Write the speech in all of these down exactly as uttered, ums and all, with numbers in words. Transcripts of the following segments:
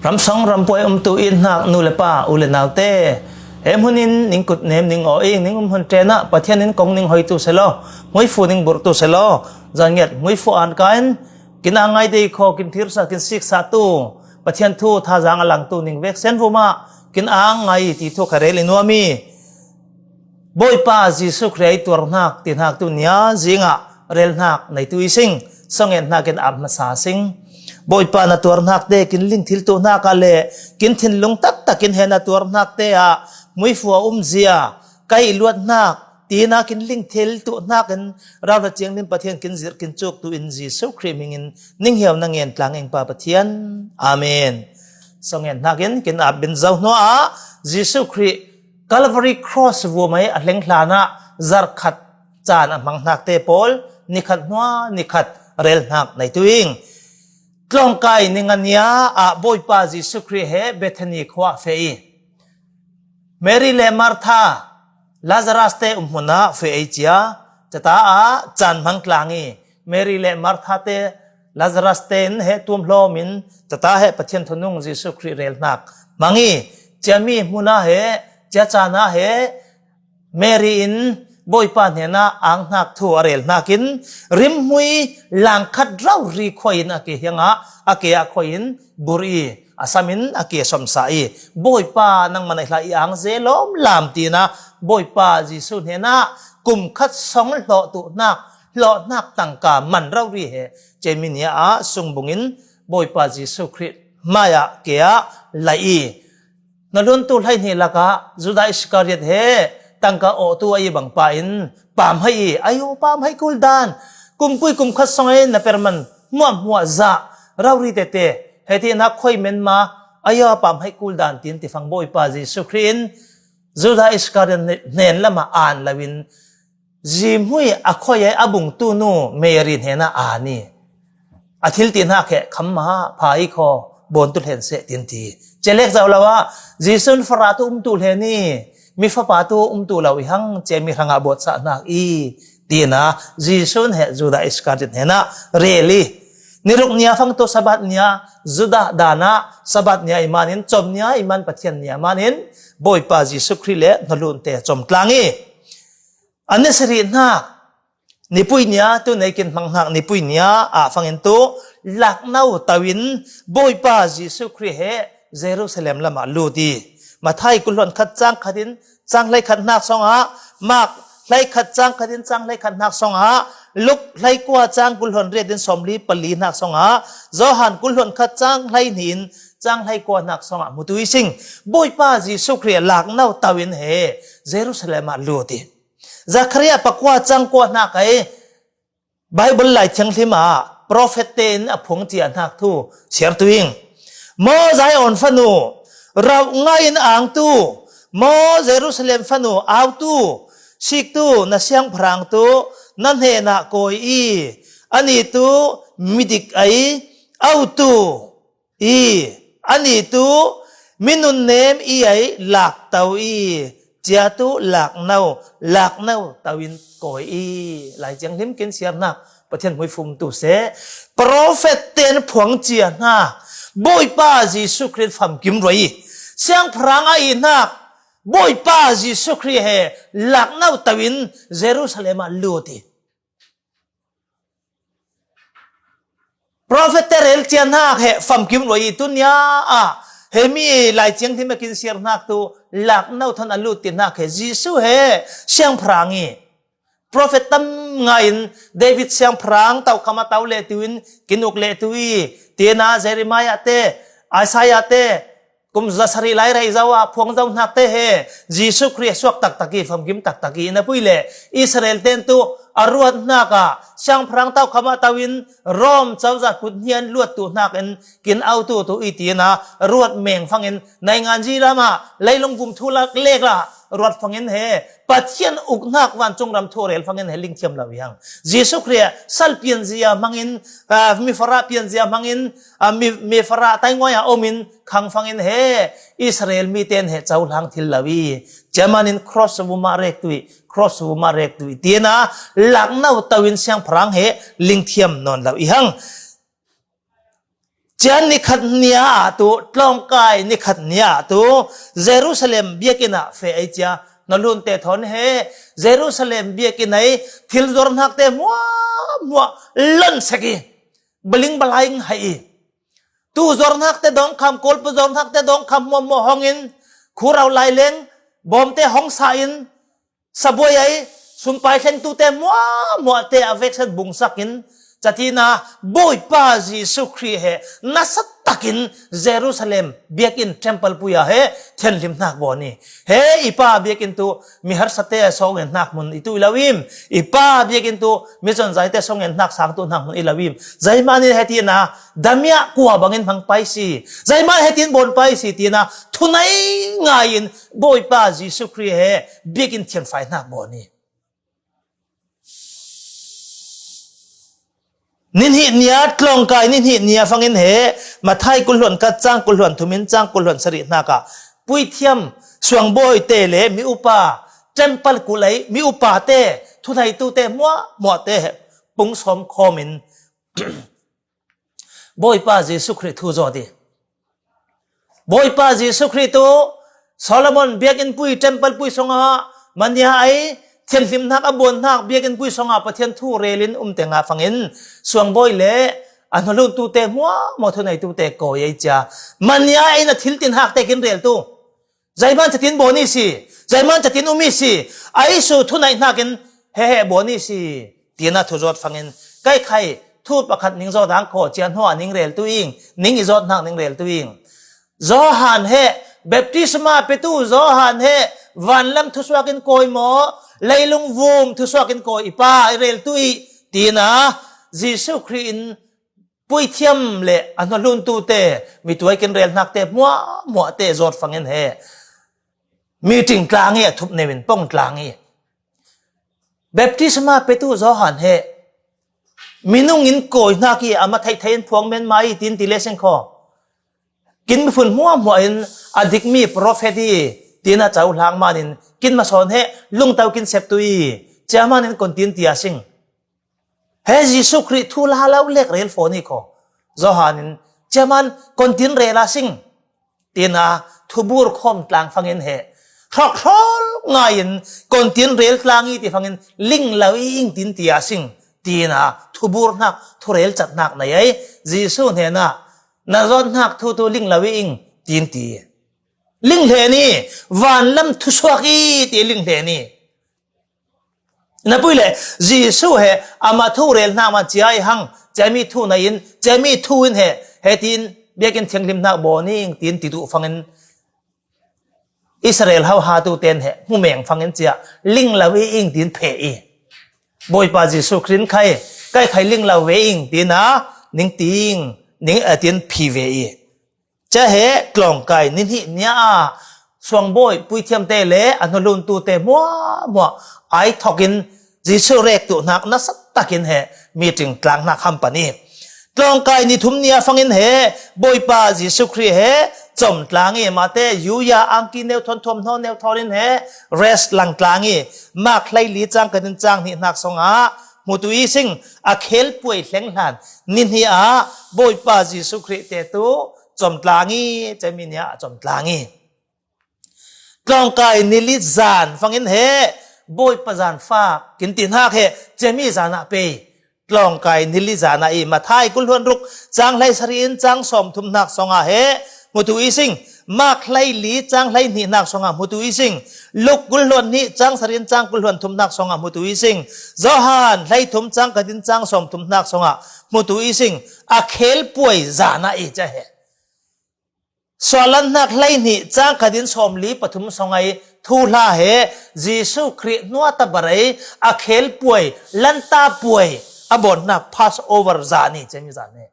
Ramsang rampuai umtu i hnak nu le pa, u le naute, he hmun in ning kut nem ning aw ing, ning um hmun ṭen ah Pathian in kong ning hoitu selaw, hmuifu ning burhtu selaw, zan ngiat hmuifu an ka in kin ang ngai dei khaw, kin thirsa, kin siksatu, Pathian thu thazaang a langtu ning vek sen vumah kin ang ngai ti thu kha rel i nuam i, Bawipa Jesuh Khrih i tuarhnak tihnak tu nia zingah relhnak neitu i sing, songen hnakin ap hmasa sing. Bawipa na tuarhnak te kin lingthil tuhnak ah le kin thinlung taktak in he na tuarhnak te ah hmuifu a umzia, kai i luat hnak, tina kin lingthil tuhnak in rauhla ciang nin Pathian kin zirh kin cuk tu in Jesuh Khrih hmingin ning hiau na ngen tlang ing Pa Pathian. Amen. Songen hnakin kin ap bin zo hnuah Jesuh Khrih Calvary Cross vumai a hleng hlanah zarh khat caan a hmang hnak te pawl nikhat hnua nikhat relhnak neitu ing. Tlawngkai ni nga nia ah Bawipa Jesuh Khrih he Bethany khua ah feh i, Mary le Martha Lazarus te um hmun ah feh ei cia, cata ah caan hmang tlang i, Mary le Martha te Lazarus te in he tuam hlawm in cata he Pathian thunung Jesuh Khrih relhnak hmang i, ciami hmun ah he, cia caan ah he Mary in Bawipa hnenah ang hnak thu a rel hnakin rimhmui langkhat rauhri khuai in a ke hiangah a ke ah khuai in burh i, a sam in a ke sawmsa i, Bawipa nangmah na i hlah i ang ze lawm lam tina Bawipa Jesuh hnenah kum khat song hlawh tuhnak, hlawhnak tangka man rauhri he cemi nia ah sungbung in Bawipa Jesuh Khrih hmaiah ke ah laih i, na luntu hleihnih lakah Judah Iskariot he tangka awhtu a i bangpa in pamhaih i, ayo pamhaih kul dan, kumkui kum khat song in na perman hmuahhmuah zah rauhri tete, heti na khoi menma, ayo pamhaih kul dan tin tifang Bawipa Jesuh Khrih in Judah Iskariot hnen lamah aan loin, zihmui a khoi ai a bungtu nu Mary hnenah aan i, a thil tihnak he kham maha pha i khaw, bawn tu hlen seh tin ti. Celek zo lo ah, Jesuh in farah tu umtu hlen i, mi fapa tu umtu lo i hang cemi hrangah bawtsah hnak i, tina Jesuh in he Judah Iskariot hnenah rel i, niruk nia fangtu Sabbath nia, Judah dan ah Sabbath nia i manin, com nia i man Pathian nia manin, Bawipa Jesuh Khrih le hnulunte com tlang i, a ni sarih hnak, nipui nia, tu nei kin hmang hnak nipui nia ah fangin tu lakno to in Bawipa Jesuh Khrih he Jerusalem lamah lut i, Matthai kulhluan khat cang khat in cang hlei khat hnak songah, Mark hlei khat cang khat in cang hlei khat hnak songah, Luk hlei kua cang kulhluan riat in sawmli pali hnak songah, Johan kulhluan khat cang hlei hnih in cang hlei kua hnak songah hmutu i sing. Bawipa Jesuh Khrih lakno to in he Jerusalem ah lut i, Zakaria pakua cang kua hnak ai Baibal Lai Thianghlim ah profet tein a phuang cia hnak thu siar tu ing. Maw Zion fanu, rauh ngai in angtu, maw Jerusalem fanu autu, siktu na siangpahrang tu na hnenah kawi i, ani tu midik ai autu i, ani tu minunnem i ai lakto i, cia tu lakno, lakno to in kawi i. Lai Thianghlim kin siarnak Pathian hmuifum tu seh. Profet ten phuang cia hna, Bawipa Jesuh Khrih famkim ruai i, siangpahrang a i hnak, Bawipa Jesuh Khrih he lakno to in Jerusalem ah lut i, profet te rel cia hnak he famkim ruai i, tunia ah he mi Lai Thianghlim a kin siar hnak tu lakno than a lut ti hnak he Jesuh he siangpahrang i, profet tam ngai in David siangpahrang taukham a tau le tu in kin uk le tu i, tina Jeremiah te, Isaiah te, kum zasari lai rei zo ah phuang zo hnak te he Jesuh Khrih suak taktak i, famkim taktak i, na pui le Israel ten tu a ruat hnak ah siangpahrang taukham ah tau in Rom cozah kut hnian luat tu hnak in kin autu tu i, tina ruat meng fangin naingan ji lam ah leilung vum thu lak lek la ruat fangin he Pathian uknak vancung ram thu rel fangin he lingthiam lo i hang. Jesuh Khrih sal pianzia hmangin, ah, mi farah pianzia hmangin, ah, mi, mi farah tainguai ah om in khang fangin he Israel mi ten he cohlang thil lo i, cia manin cross vum ah rek tu i, cross vum ah rek tu i, tina lakno to in siangpahrang he lingthiam nawn lo i hang. Cia nikhat nia ah tu, tlawngkai nikhat nia ah tu, Jerusalem biakinn ah feh ei cia, na lunte thawn he, Jerusalem biakinn ei, thil zuarnakte hmuahhmuah lon sek i, baling balaing hai i. Tu zuarnakte dawngkham, kawlpu zuarnakte dawngkham hmuahhmuah hongin, khurau laileng, bawmte hong sa in, sabuai ei, sumpai thlengtute hmuahhmuahte a vekset bungsakin, catina Bawipa Jesu Khrih he nasatakin Jerusalem biakinn temple puia he thianhlimhnak bawn i. He i pa biakinn tu mi harsate sawngennhak hmun i tu i lo im. I pa biakinn tu mi zonzaite sawngennhak sangtuhnak hmun i lo im. Zeimani he tina damiah kua bangin hmang pai si. Zeimani he tin bawn pai si tina thunai ngaiin Bawipa Jesu Khrih he biakinn thianfaihnak bawn i. Ninhih nia, tlawngkai ninhih nia fangin he Mathai kulhluan khat cang kulhluan thumin cang kulhluan sarih hnakah puithiam suangbawite le mi upa, temple kulh ei mi upate, thuneitute hmuahhmuahte he pung sawm khawmin Bawipa Jesu Khrih thu zawt i. Bawipa Jesu Khrih tu Solomon biakinn pui, temple pui songah mania ei thianhlimhnak a buanhnak biakinn pui songah Pathian thu relin umte ngah fangin suangbawi le a hnuhluntute hmuahhmuah thuneitute kawi ei cia. Mania ei na thil tinhakte kin rel tu. Zeiman catin bawn i si, zeiman catin um i si, a isu thuneihnakin he he bawn i si, tina thu zawt fangin, kai khai thu pakhat ning zawt ang khaw cia hnuah ning rel tu ing, ning i zawt hnak ning rel tu ing. Johan he, baptisma petu Johan he, vanlam thusuakin kawi maw, leilung vum thusuakin kawi i pa i rel tu i, tina Jesu Khrih in puithiam le a hnuhluntute, mi tuaikin relhnakte hmuahhmuahte zawt fangin he meeting tlang i a thupneu in pong tlang i. Baptisma petu Johan he minung in kawi hnak i a matheihtheih in phuang menmah i tin ti le sing khaw. Kin miphun hmuahhmuah in a dikmi prophet i tina cohlang manin kin masawn he lungtau kin sep tu i cia manin kon tin ti a sing. He Jesu Khrih thu la lo lek rel fawn i khaw. Johan in ciaman kon tin rel a sing, tina thubur khawm tlang fangin he hrawkhrawl ngaiin kon tin rel tlang i ti fangin ling lo i ing tin ti a sing, tina thubur hnak thurel cat hnak na ei Jesu hnena na zawt hnak thu tu ling lo i ing tin ti. Ling hle ni, vanlam thusuak i ti ling hle ni. Napui le Jesu he ama thu rel hna ma cia i hang, ciami thu na in, ciami thu in he, he tin biakinn thianghlim hnak baw ning tin ti duh fangin Israel hauha tu ten he hmumeng fangin cia ling lo i ing tin phe i. Bawipa Jesu Khrih khai, kai khai ling lo ve ing tina ning ting, ning a tin phi ve i. Cia he tlawngkai ni hnih nia a suangbawi puithiamte le a hnuhluntute hmuahhmuah ai thokin Jesuh rek tuhnak nasa takin he meeting tlangnak ham pan i. Tlawngkai ni thum nia fangin he Bawipa Jesuh Khrih he com tlang i, mate yuya angki neu thawn thuam hnaw neu thawn in he rest lang tlang i, mak hlei li cang khat in cang hnihnak songah hmutu i sing a khelpuai hleng hlan ni hnih ah Bawipa Jesuh Khrih te tu com tlang i, cemi nia a com tlang i. Tlawngkai ni li zan fangin he Bawipa zan fak kin ti hnak he cemi zan ah pei. Tlawngkai ni li zan ah i Mathai kul hluan ruk cang hlei sari in cang sawm thum hnak songah he hmutu i sing. Mak hlei li cang hlei hnih hnak songah hmutu i sing. Luk kul hluan hnih cang sari in cang kul hluan thum hnak songah hmutu i sing. Johan hlei thum cang khat in cang sawm thum hnak songah hmutu i sing. A khelpuai zan ah i ca he. Suahlan hnak hlei hnih cang khat in sawm li pathum song ai thuhla he Jesuh Khrih hnuata bar ai a khelpuai, lanta puai a bawn hnak Passover zan i cemi zan he.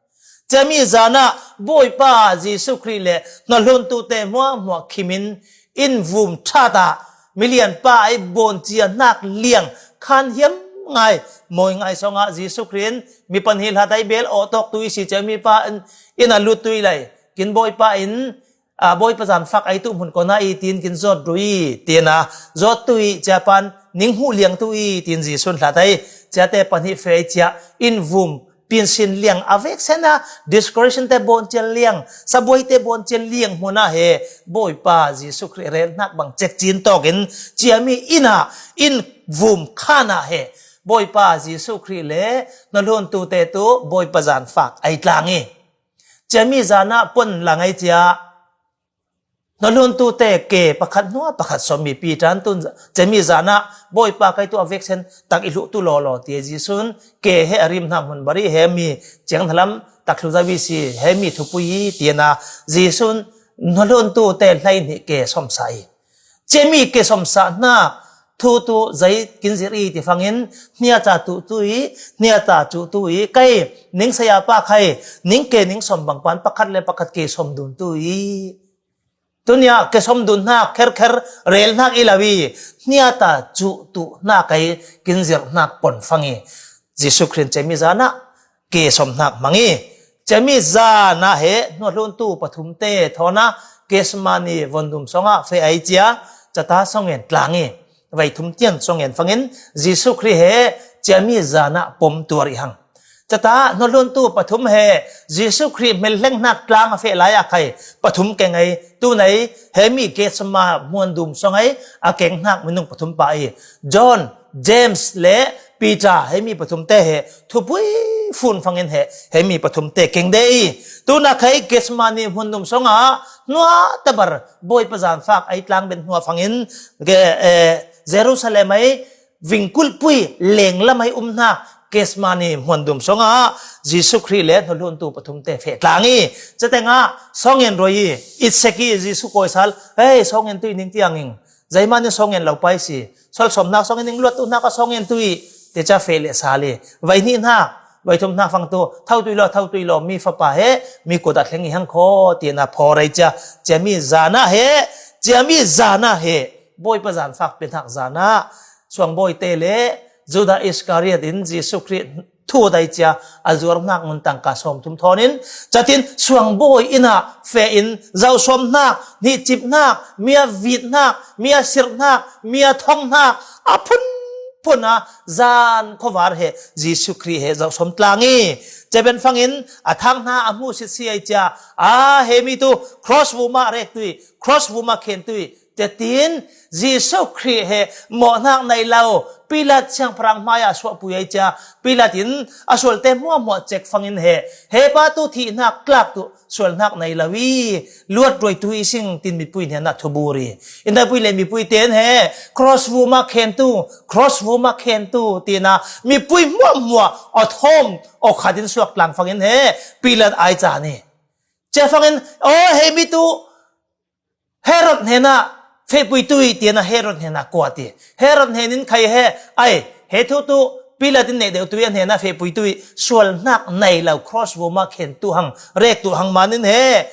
Cemi zan ah Bawipa Jesuh Khrih le hnuhluntute hmuahhmuah khim in in vum ṭhat ah milian pa ai bawn cia hnak liang khan hiam ngai mawi ngai songah Jesuh Khrih in mi pahnih hlat ai bel awh tawk tu i si cemi pa in, in a lut tu i lai. Kin Bawipa in, aa, Bawipa zan fak ai tuh hmun kona i tin kin zawt ru i, tina zawt tu i cia pan ning huh liang tu i tin Jesuh in hlat ai. Ciate pahnih fe ai cia in vum pinsin liang a veksen a, decoration te bawncin liang, sabuai te bawncin liang hmun ah he Bawipa Jesuh Khrih relhnak bang cekcin tawkin ciami inn ah, inn vum khan ah he Bawipa Jesuh Khrih le hnahluntu te tu Bawipa zan fak ai tlang i, ciami zan ah pon lang ai cia, hnahluntu te ke pakhat hnuah pakhat sawm mi Peter in tun ciami zan ah, Bawipa, kei tu a veksen tak i hluh tu lawlaw, ti a Jesuh in ke he a rim hnak hmun bar i, he mi ciang hnalam tak thlu zo i si, he mi thupui i, ti a Jesuh in hnahluntu te hleihnih ke sawmsa i, ciami ke sawmsa hnak thu tu zei kin zir i ti fangin, hnia ca tuh tu i, hnia ta cuh tu i, kei ning saya pa khai, ning ke ning sawm bang pan pakhat le pakhat ke sawm dun tu i, tunia ke sawm dun hnak kherkher rel hnak i lo i, hnia ta cuh tu hnak ei kin zir hnak pon fang i, Jesuh Khrih in ciami zan ah ke sawm hnak hmang i, ciami zan ah he hnahluntu pathum te thawn ah Gethsemane vundum sawng ah feh ai cia, cata sawng en tlang i, vei thum tiang sawng en fangin Jesuh Khrih he ciami zan ah pom tuar i hang. Cata hnahluntu pathum he Jesuh Khrih hmelhleng hnak tlang a feh lai ah khai pathum keng ei, tun ei, he mi Gethsemane hmun dum sawng ei a keng hnak minung pathum pa i, John, James le Peter, he mi pathum te he thupui fun fangin he, he mi pathum te keng dei. Tun ah khai Gethsemane hmun dum sawng ah hnuah tabar Bawipa zan fak ai tlang ben hnuah fangin, ke, eh, Jerusalem ei vingkulhpui lenglam ei um hnak Gethsemane hmun dum sawng ah Jesuh Khrih le hnahluntu pathum te feh tlang i, cateng ah sawng en ruai i, it sek i, Jesuh kawi sal, "Hei, sawng en tu i ning tiang ing, zeihmah nih sawng en lo pai si, sual sawm hnak sawng en ning, luat tu hnak ah sawng en tu i," ti cia feh le sal i, vei hnih hnak, vei thum hnak fang tu, "Tho tu i law, tho tu i law, mi fapa he mi kut ah thleng i hang khaw," ti a phaw rei cia, ciami zan ah he, ciami zan ah he Bawipa zan fak pi hnak zan ah suangbawi te le Judah Iskariot in Jesuh Khrih thu dai cia a zuar hnak ngun tangka sawmthum thawn in, catin suangbawi inn ah feh in zohsawm hnak, hnihcip hnak, mi a vit hnak, mi a sirh hnak, mi a thong hnak a phunphun a zan khuavar he Jesuh Khrih he zohsawm tlang i, ceben fangin a thang hna a hmuhsit si ai cia, a, he mi tu cross vum ah rek tu i, cross vum ah khen tu i, Tetin Jesuh Khrih he mawhnak nei lo Pilat siangpahrang hmaiah suahpui ai cia, Pilat in a sualte hmuahhmuah cek fangin he, he pa tu thihnak tlak tu sualnak nei lo i, luat ruai tu i sing, tin mipui hnenah thubur i, inndaipui le mipui ten he cross vum ah khen tu, cross vum ah khen tu, tina mipui hmuahhmuah awthawm awkhat in suak tlang fangin he Pilat ai caan i, cia fangin, "Aw, he mi tu Herod hnenah fehpui tu i," tiana Herod hnenah kuat i, Herod hnen in khai he, ai, he thu tu Pilat in neih deuh tu i, a hnenah fehpui tu i, sualnak nei lo cross vum ah khen tu hang, rek tu hang manin he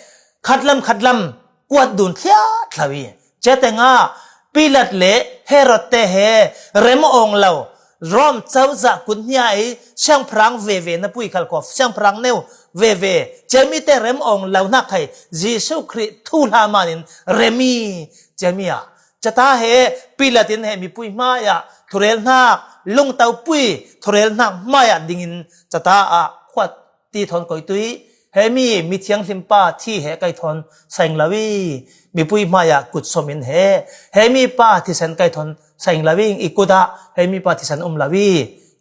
khatlam khatlam kuat dun thliahthlo i, cia tengah Pilat le Herod te he rem awng lo Rom cozah kut hnia i siangpahrang veve na pui khal khawh, siangpahrang neu veve, ciami te rem awng lo hnak khai Jesuh Khrih thuhla manin rem i, ciami ah, cata he Pilat in he mipui hmaiah thurel hnak, lungtopui thurel hnak hmaiah dingin cata ah khuat ti thawn koi tu i, he mi mithianghlim pa thi he kai thawn saing lo i, mipui hmaiah kut sawm in he, he mi pa thisen kai thawn saing lo i, i kut ah he mi pa thisen um lo i,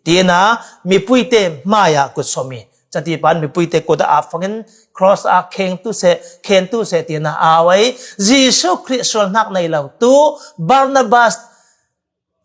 tina mipui te hmaiah kut sawm i, cati pan mipui te kut ah ap fangin cross ah khen tu seh, khen tu seh, tina au ai. Jesuh Khrih sualnak nei lo tu Barnabas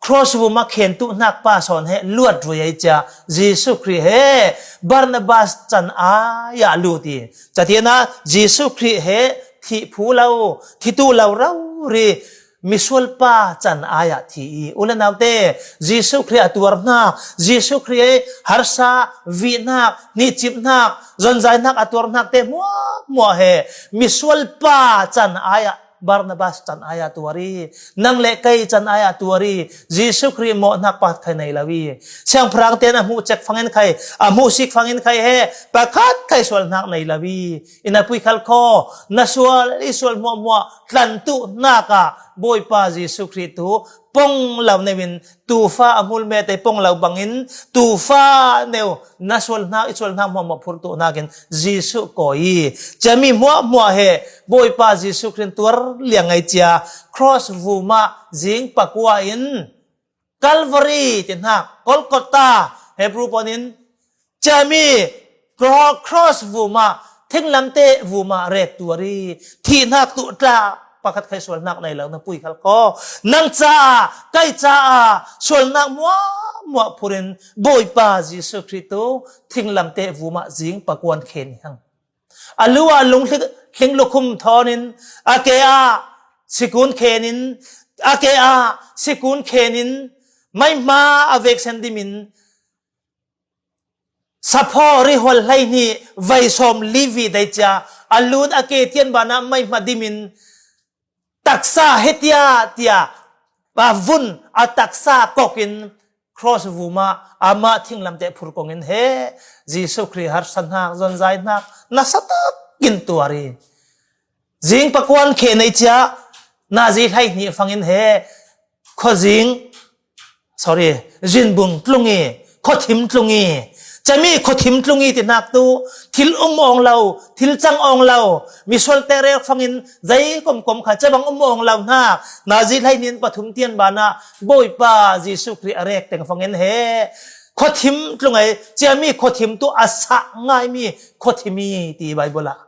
cross vum ah khen tu hnak pa sawn he luat ruai ai cia, Jesuh Khrih he Barnabas can ai ah lut i, catiana Jesuh Khrih he thih phu lo, thi tu lo rori misual pa can ai ah thi i, u le naute, Jesuh Khrih a tuar hnak, Jesuh Khrih he harsa, vih hnak, hnihcip hnak, zonzai hnak a tuar hnak te hmuahhmuah he misual pa can ai ah Barnabas can ai-ah tuar i, nang le kei can ai-ah tuar i, Jesuh Khrih mawhnak pakhat khai nei lo i, siangpahrang tein a hmuh cek fangin khai, a hmuh sik fangin khai he, pakhat khai sualnak nei lo i, i na pui khal khaw, na sual i sual hmuahhmuah tlantuhnak ah Bawipa Jesuh Khrih tu pong lo neuin tuufa a hmul mete pong lo bangin tuufa neu na sualnak i sualnak hmuahhmuah phurtuhnak in Jesuh kawi i, ciami hmuahhmuah he Bawipa Jesuh Khrih in tuar liang ngai cia cross vumah zing pakua in Calvary tihnak Golgotha Hebrew pawn in ciami cro-, cross vumah, thinglamteh vumah rek tuar i, thihnak tuhtla pakhat khai sualnak nei lo na pui khal khaw. Nang caah, kei caah, sualnak muahmuah phurin Bawipa Jesuh Khrih tu thinglamteh vumah zing pakuan khen hang. A lu ah lungthling, thling lukhum thawnin, a ke ah sikun khenin, a ke ah sikun khenin, maihma a veksen dimin, saphaw rihual hleihnih vai sawm li vih dei cia a lun a ke tian banah maihma dimin taksa hetia tia a vun a taksa kokin cross vumah amah thinglamteh phur kongin he Jesuh Khrih harsatnak, zonzainak nasa takin tuar i, zing pakuan khe nei cia nazi hleihnih fangin he khuazing, sorry, zinbung tlung i, khuathim tlung i, cami khuathim tlung i tihnak tu thil um awng lo, thil cang awng lo, misual te rek fangin zei komkom kha cabang um awng lo hnak, nazi hleihnih pathum tian banah Bawipa Jesuh Khrih a rek teng fangin he khuathim tlung ai, ciami khuathim tu a sah ngaimi khuathim i ti Baibal ah.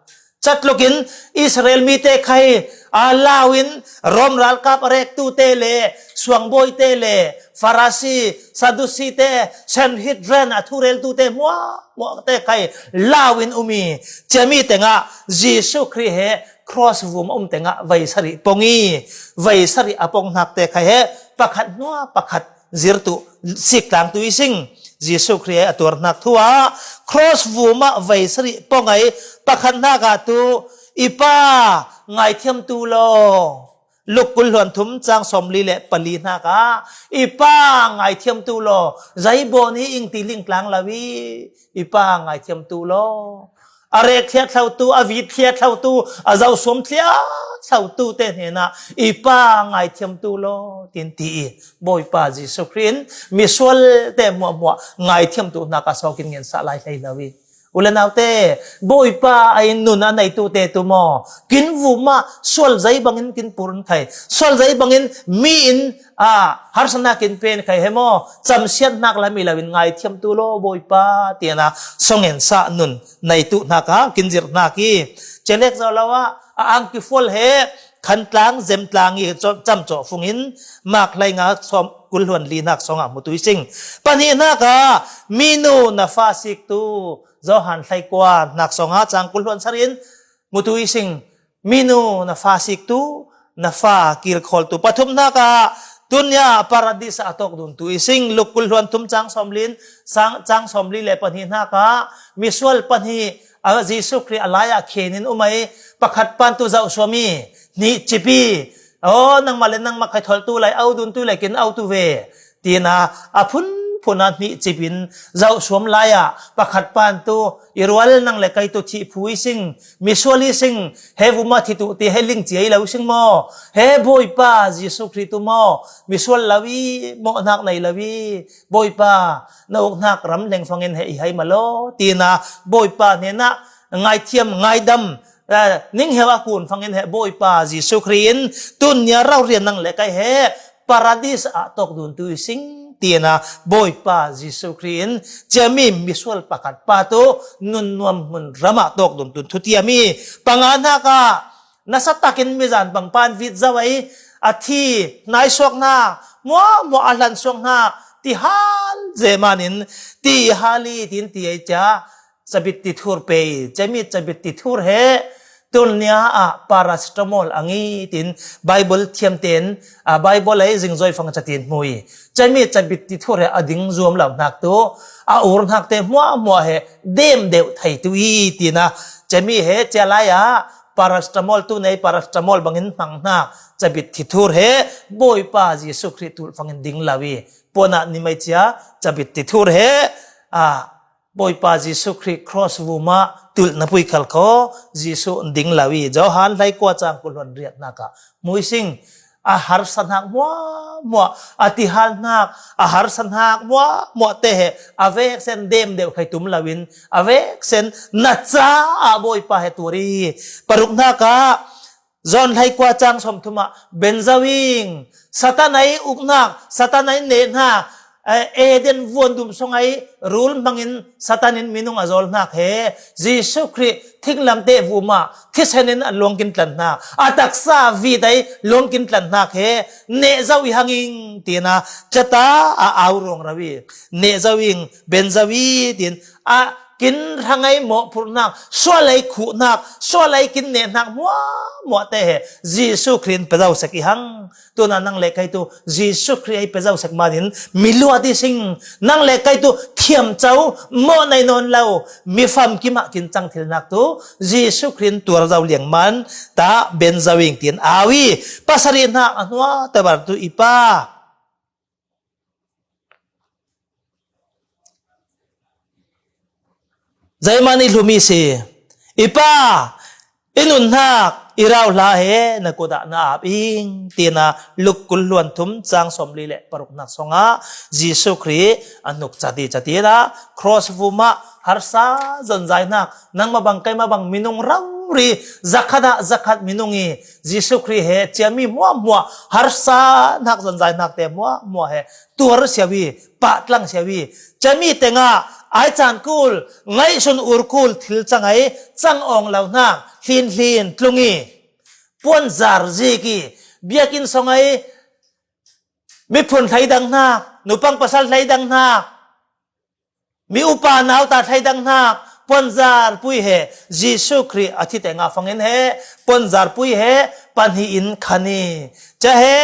Catlukin Israel mite khai a lau in Rom ralkap a rektute le suangbawite le Farasi, Sadusi te, Sanhedrin a thureltute hmuahmuahte khai lau in um i, ciami tengah Jesuh Khrih he cross vum a um tengah vaisarih pong i, vaisarih a ponghnakte khai he pakhat hnuah pakhat zirtu, siktlangtu i sing. Jesuh Khrih a tuarnak thu ah cross vumah vaisarih pong ai pakhat hnakah tu i pa ngaithiamtu law, Luk kul hluan thum cang sawmli le pali hnakah i pa ngaithiamtu law, zei bawn hi ing ti lingtlang lo i, i pa ngaithiamtu law, a rek thliat thlotu, a vit thliat thlotu, a zohsuam thliat thlotu te hnenah i pa ngaithiamtu law tin ti i, Bawipa Jesuh Khrih in misual te hmuahhmuah ngaithiamtu hnakah sawkin ngensa lai hlei lo i. U le naute, Bawipa a in nun a neitu te tu maw? Kin vumah sual zei bangin kin pur in khai, sual zei bangin mi in a harsatnak in pen khai he maw? Camsiatnak lam i lo in ngaithiamtu law Bawipa tiana songensa nun neitu hnakah kin zirh hnak i, celek zo lo ah a angki fual he khantlang zemtlang i camcawh fungin mak hleinga sawm kul hluan li hnak sawngah mutu i sing. Pahnih hnakah minu na fa siktu Johan hleikua hnak sawngah cang kul hluan sarin mutu i sing. Minu na fa siktu, na fa kilkhawltu. Pathum hnakah tunia paradis a tawk duntu i sing. Luk kul hluan thum cang sawmli in, sang, cang sawmli le pahnih hnakah misual pahnih a Jesuh Khrih a lai ah khenin um ai, pakhat pan tu zohsuam i, hnih cip i, aw, nangmah le nangmah khai tholtu lai, au duntu lai kin autu ve. Tina a phunphun a hnih cip in zohsuam lai ah pakhat pan tu i rual nang le kei tu thih phu i sing, misual i sing, he vumah thituh ti he ling cia i lo sing maw? He Bawipa Jesuh Khrih tu maw? Misual lo i, mawhnak nei lo i, Bawipa na uknak ram hleng fangin he i hai ma law tina Bawipa hnenah ngaithiam, ngaidam, eh, ningheu a kun fangin he Bawipa Jesuh Khrih in tunia ralrian nang le kei he paradis ah tawk duntu i sing tina Bawipa Jesuh Khrih in ciami misual pakhat pa tu nunnuam hmun ramah tawk duntu thutiam i panga hnakah nasa takin mizan pangpan vit zo ai a thi hnai suak hna, muahmuah a hlan suak hna, ti hal zeman in ti hal i tin ti ai cia cabit ti thur pe i, cemi cabit ti thur he tunia ah paracetamol a ngi tin Bible thiam ten, a Bible ai zingzoi fang catin hmui. Cemi cabit ti thur he a ding zuam lo hnak tu, a ur hnak te hmuahmuah he dem deuh thei tu i tina, cemi he cia lai ah paracetamol tu nei paracetamol bangin hmang hna, cabit thithur he Bawipa Jesuh Khrih tulh fangin ding lo i, puanah nimai cia cabit thithur he, a, Bawipa Jesuh Khrih cross vumah tulh na pui khal kho, Jesuh ding lo i, Johan hlei kua cang kul hluan riat hnak ah hmuising, a harsa hnak hmuahhmuah, a tihal hnak, a harsa hnak hmuahhmuah te he a veksen dem deuh khai tum loin, a veksen na caah Bawipa he tuar i, paruk hnak ah John hlei kua cang sawmthum ah benzoing, Satan ai uknak, Satan ai nehnak, eh, Eden vuandum sung ai rul hmangin Satan in minung a zawl hnak he Jesuh Khrih thinglamteh vumah thisen in a luangkin tlan hnak, a taksa vit ai luangkin tlan hnak he neh zo i hanging tina cata a au ruang rau i neh zo ing, ben zo i tin a kin hrangai mawhphurhnak, sual ai khuhnak, sual ai kin nehnak hmuahhmuah te he Jesuh Khrih in pe zo sek i hang. Tuna nang le kei tu Jesuh Khrih ai pe zo sek manin mi luat i sing, nang le kei tu thiamco mawh nei nawn lo mi famkim ah kin cang thilnak tu Jesuh Khrih in tuar zo liang man ta ben zo ing tin au i pasarih hnak a hnuah te bar tu i pa. Zeihmanh i hlum i si. I pa, i nunnak, i rauhla he na kut ah na ap ing, tina Luk kul hluan thum cang sawmli le paruknak sungah Jesuh Khrih a hnuk cati cati na cross vumah harsa zonzai hnak, nangmah bang keimah bang minung rori, zakhat ah zakhat minung i Jesuh Khrih he ciami hmuahhmuah harsa hnak zonzai hnak te hmuahhmuah he tuar siawi, pahtlang siawi, cami tengah ai caan kul, ngaihsun ur kul thil cang ai cang awng lo hnak, hlin hlin tlung i puanzar zik i biakinn song ai miphun hleidang hnak, nupang pasal hleidang hnak, mi upa nauta hleidang hnak, puanzar pui he Jesuh Khrih a thi tengah fangin he puanzar pui he pahnih in khan i, ca he,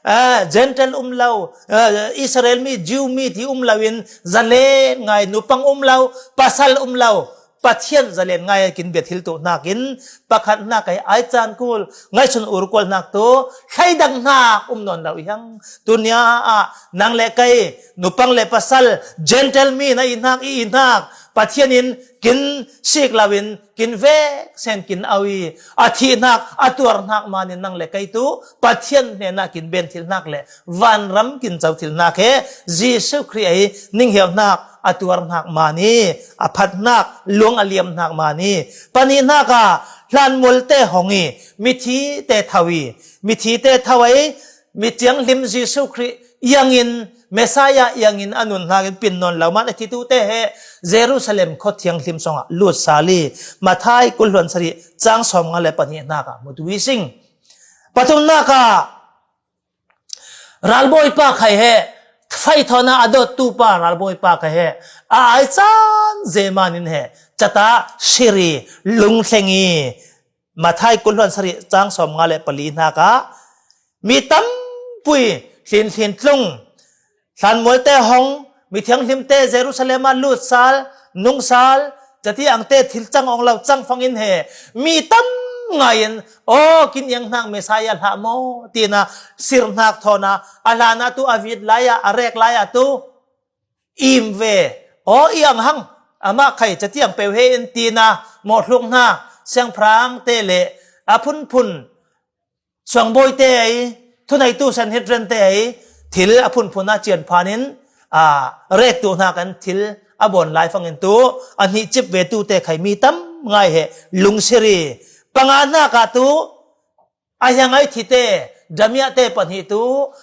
ah, Gentile um lo, ah, Israel mi, Jew mi ti um lo in zalen ngai, nupang um lo, pasal um lo, Pathian zalen ngai kin bia thil tuh hnakin pakhat hnak ai, ai caan kul, ngaihsun ur kual hnak tu hleidang hnak um nawn lo i hang. Tunia ah nang le kei, nupang le pasal, Gentile mi na i hnak, i i hnak, Pathian in kin sik lo in kin vek sen kin au i, a thih hnak, a tuar hnak manin nang le kei tu Pathian hnenah kin ben thil hnak le vanram kin co thil hnak he Jesuh Khrih ai ninghiau hnak, a tuar hnak mani, a phat hnak, luang a liam hnak mani. Pahnih hnak ah hlanmual te hong i, mithi te tho i, mithi te tho ai, mi thianghlim Jesuh Khrih iangin, Messiah iangin a nun hnakin pin nawn lo man a thitu te he Jerusalem khua thianghlim songah lut sal i, Matthai kul hluan sarih cang sawmnga le pahnih hnak ah hmutu i sing. Pathum hnak ah ralbawipa khai he, faithawna a dawttu pa ralbawipa khai he, a ai caan zeihmanh in he, cata siri, lungthleng i, Matthai kul hluan sarih cang sawmnga le pali hnak ah mi tampui hlin hlin tlung, hlanmual te hong, mi thianghlim te Jerusalem ah lut sal, nung sal, cati ang te thil cang awng lo cang fangin he mi tam ngai in, aw, kin iang hnak Messiah hlah maw, tina sir hnak thawna a hlan ah tu a vit lai ah, a rek lai ah tu im ve, aw, i ang hang, amah khai cati ang peuh he in tina mawhhluk hna, siangpahrang te le a phunphun suangbawi te ai, thuneitu Sanhedrin te ai, thil a phunphun ah cian phan in, a, rek tu hna kan thil a bawn lai fangin tu a hnih cip ve tu te khai mi tam ngai he lungsiri. Panga hnak ah tu a hiang ai thi te, damiah te pahnih tu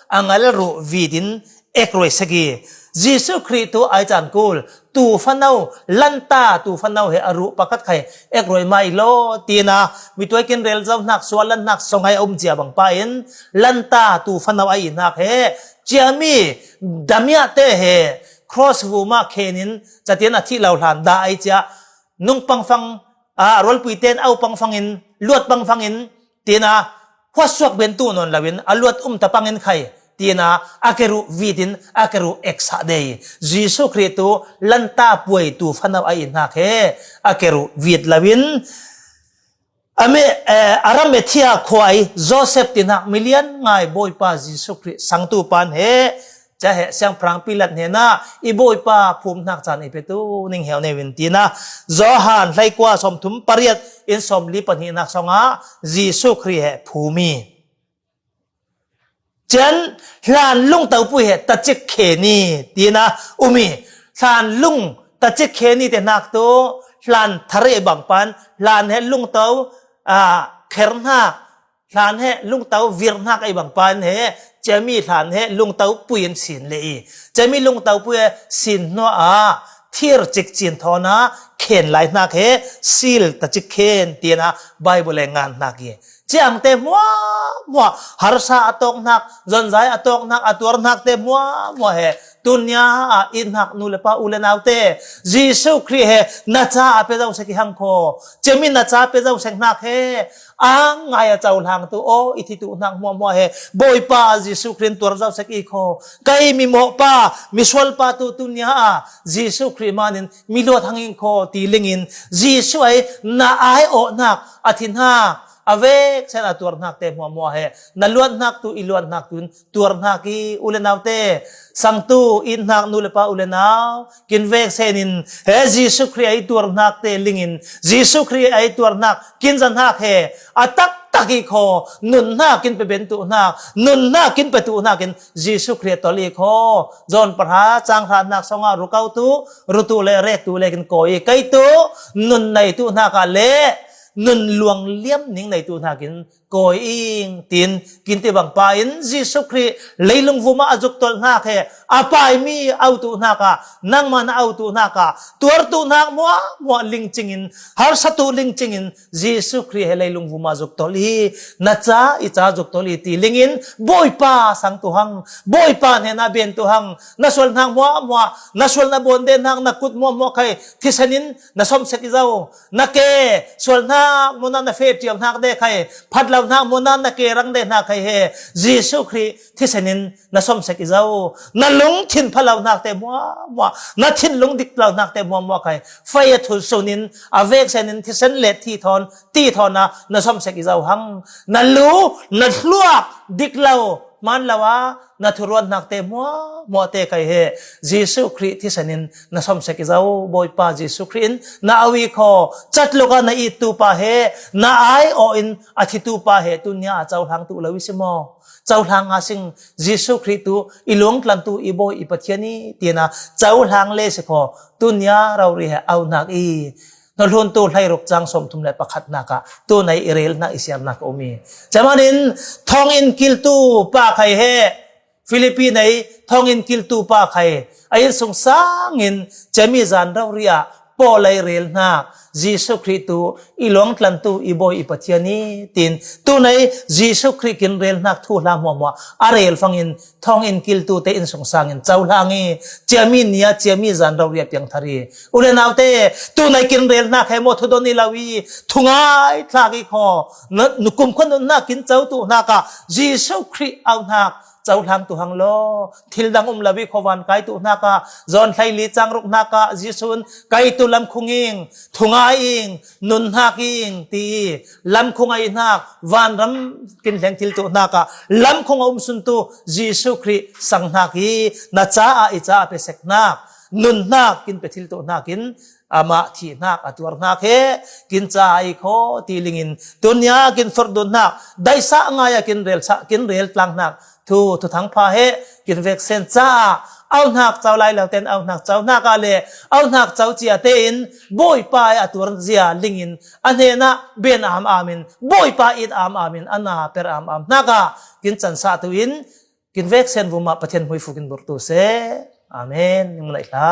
a ngal ruh vit in ek ruai sek i, Jesuh Khrih tu ai caan kul, tu fano, lanta tu fano he a ruh pakhat khai ek ruai mai law, tina mi tuai kin rel zo hnak, sual lan hnak song ai a um cia bang pa in, lanta tu fano ai hnak he, ciami damiah te he, cross vumah khen in, catian a thih lo hlan dah ai cia, nung pangfang, a, rualpui ten au pangfang in, luat pangfang in, tina, huatsuak ben tu nawn lo in, a luat um ta pang in khai, tina, a keruh vit in, a keruh eksah dei. Jesuh Khrih tu lanta puai tu fano ai hnak he, a keruh vit lo in, Ami, eh, Arimathea khua i Joseph tinak milian ngai Bawipa Jesuh Khrih sangtu pan he, ca he siangpahrang Pilat hnena i Bawipa phumnak caan i petu ning heu neu in tina Johan hleikua sawmthum pariat in sawmli pahnihnak sawngah Jesuh Khrih he phum i cian hlan lungtopui he tacik kheni tina um i hlan lung tacik kheni te hnak tu hlan thar i bang pan hlan he lungto, ah, kher hnak hlan he lungto vir hnak i bang pan he ciami hlan he lungtopui in sin le i ciami lungtopui he sin hnuah ah thir cikcin thawn a khen lai hnak he sil tacik khen tina Bible e ngan hnak i ciangte hmuahhmuah harsa a tawk hnak, zonzai a tawk hnak, a tuar hnak te hmuahhmuah he tunia ah it hnak nu le pa u le naute Jesuh Khrih he na ca a pe zo sek i hang kho. Ciami na ca pe zo sek hnak he a ngai a cohlang tu aw i thi tu hnak hmuahhmuah he Bawipa Jesuh Khrih in tuar zo sek i kho. Kei mi mawhpa, mi sualpa tu tunia ah Jesuh Khrih manin mi luat hang in kho ti lingin Jesuh ai na ai awh hnak a thi hnak a vek sen a tuar hnak te hmuahhmuah he na luat hnak tu i luat hnak tu in tuar hnak i u le naute sangtu it hnak nu le pa u le nau kin vek sen in he Jesuh Khrih ai tuar hnak te lingin Jesuh Khrih ai tuar hnak kin zan hnak he a taktak i kho nun hnak kin pe ben tu hnak nun hnak kin pe tu hnak in Jesuh Khrih a tol i kho. John pahra cang hra hnak sawngah rukau tu rutu le rektu le kin kawi i kei tu nun nei tu hnak ah le nun luang liam ning nei tu hnak in kawi ing tin kin ti bang pa in Jesuh Khrih leilung vumah a zuk tolh hnak he a paimi au tu hnak ah nangmah na au tu hnak ah tuar tu hnak hmuahhmuah ling cingin harsa tu ling cingin Jesuh Khrih he leilung vumah zuk tolh i na ca i ca zuk tolh i ti lingin Bawipa sang tu hang Bawipa hnenah ben tu hang na sual hnak hmuahhmuah na sual na bawn de hnak na kut hmuahhmuah khai thisen in na sawm sek i zo. Na ke sual hnak munah na feh ṭial hnak de khai phat lo hnak munah na ke rang de hnak khai he Jesuh Khrih thisen in na sawm sek i zo. Na lungthin pha lo hnak te hmuahhmuah na thinlung dik lo hnak te hmuahhmuah khai fai a thul sun in a vek sen in thisen le thi thawn ti thawn a na sawm sek i zo hang. Na lu na thluak dik lo man lo a na thuruat hnak te hmuahhmuah te khai he Jesuh Khrih thisen in na sawm sek i zo. Bawipa Jesuh Khrih in na au i kho. Catluk ah na it tu pa he na ai aw in a thi tu pa he tunia a cohlang tu lo i si maw? Cohlang a sing Jesuh Khrih tu i lungtlan tu i Bawi i Pathian i tina cohlang le si kho. Tunia rori he au hnak i Hnuhlun tu hleiruk cang sawmthum le pakhat hnak ah tunai i rel hnak i siar hnak a um i. Camanin thawngin kiltu pa khai he Philippi nei thawngin kiltu pa khai a innsungsang in cemi zan rori ah Paul ai rel hnak Jesuh Khrih tu i lungtlan tu i Bawi i Pathian i tin tunai Jesuh Khrih kin rel hnak thuhla hmuahhmuah a rel fangin thawngin kiltu te innsungsang in cohlang i ciami nia ciami zan rori a piangthar i u le naute tunai kin rel hnak he maw thudon i lo i thungai thlak i kho. Nu kumkhua nun hnak kin co tu hnak ah Jesuh Khrih au hnak cohlang tu hang law thil dang um lo i khuavan kai tu hnak ah John hleili cang ruk hnak ah Jesuh in kei tu lamkhung ing thungai ing nun hnak ing ti i lamkhung a i hnak vanram kin hleng thil tu hnak ah lamkhung a um sun tu Jesuh Khrih sang hnak i na ca ah i ca a pe sek hnak nun hnak kin pe thil tu hnak in amah thih hnak a tuar hnak he kin ca a i kho ti lingin tunia kin forh dun hnak daisah ngai a kin rel sah kin rel tlang hnak thu thuthang pha he kin vek sen caah au hnak co lai lo ten au hnak co hnak ah le au hnak co cia tein Bawipa i a tuar zia lingin a hnenah ben am am in Bawipa it am am in a na per am am hnak ah kin cansah tu in kin vek sen vumah Pathian hmuifu kin burtu seh. Amen. Ning mun ai hla.